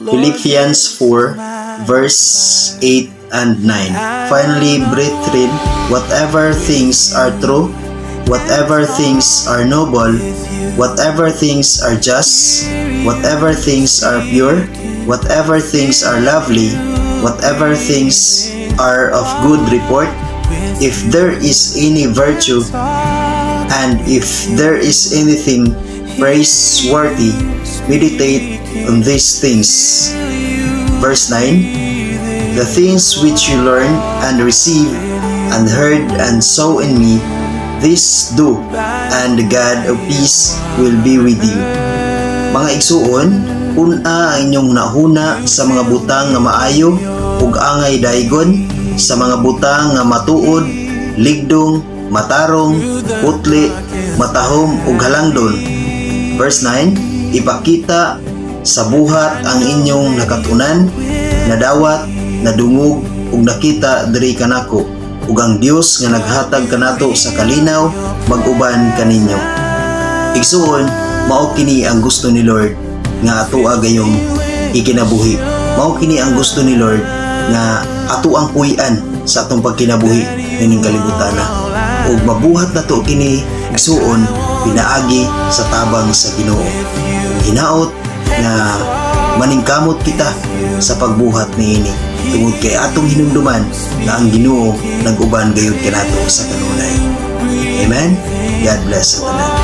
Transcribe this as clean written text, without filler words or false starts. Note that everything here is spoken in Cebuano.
Philippians 4 verse 8 and 9. Finally, brethren, whatever things are true, whatever things are noble, whatever things are just, whatever things are pure, whatever things are lovely, whatever things are of good report, if there is any virtue, and if there is anything praiseworthy, meditate on these things. Verse 9: The things which you learned and received and heard and saw in me, this do, and the God of peace will be with you. Mga igsuon, pun-a ang inyong hunahuna sa mga butang nga maayo ug angay daygon, sa mga butang nga matuod, ligdong, matarong, putli, matahom ug halangdon. Verse 9, ipakita sa buhat ang inyong nakatunan, nadawat, nadungog ug nakita diri kanako, ug ang Dios nga naghatag kanato sa kalinaw mag-uban kaninyo. Igsuon, mao kini ang gusto ni Lord nga atoa gayong ikinabuhi. Mao kini ang gusto ni Lord nga ato ang puy-an sa atong pagkinabuhi nining kalibutan. Ug mabuhat nato kini, igsuon, pinaagi sa tabang sa Ginoo. Hinaot nga maningkamot kita sa pagbuhat niini tungod kay atong hinumduman nga ang Ginoo nag-uban gayud kanato sa kanunay. Amen. God bless sa tanan.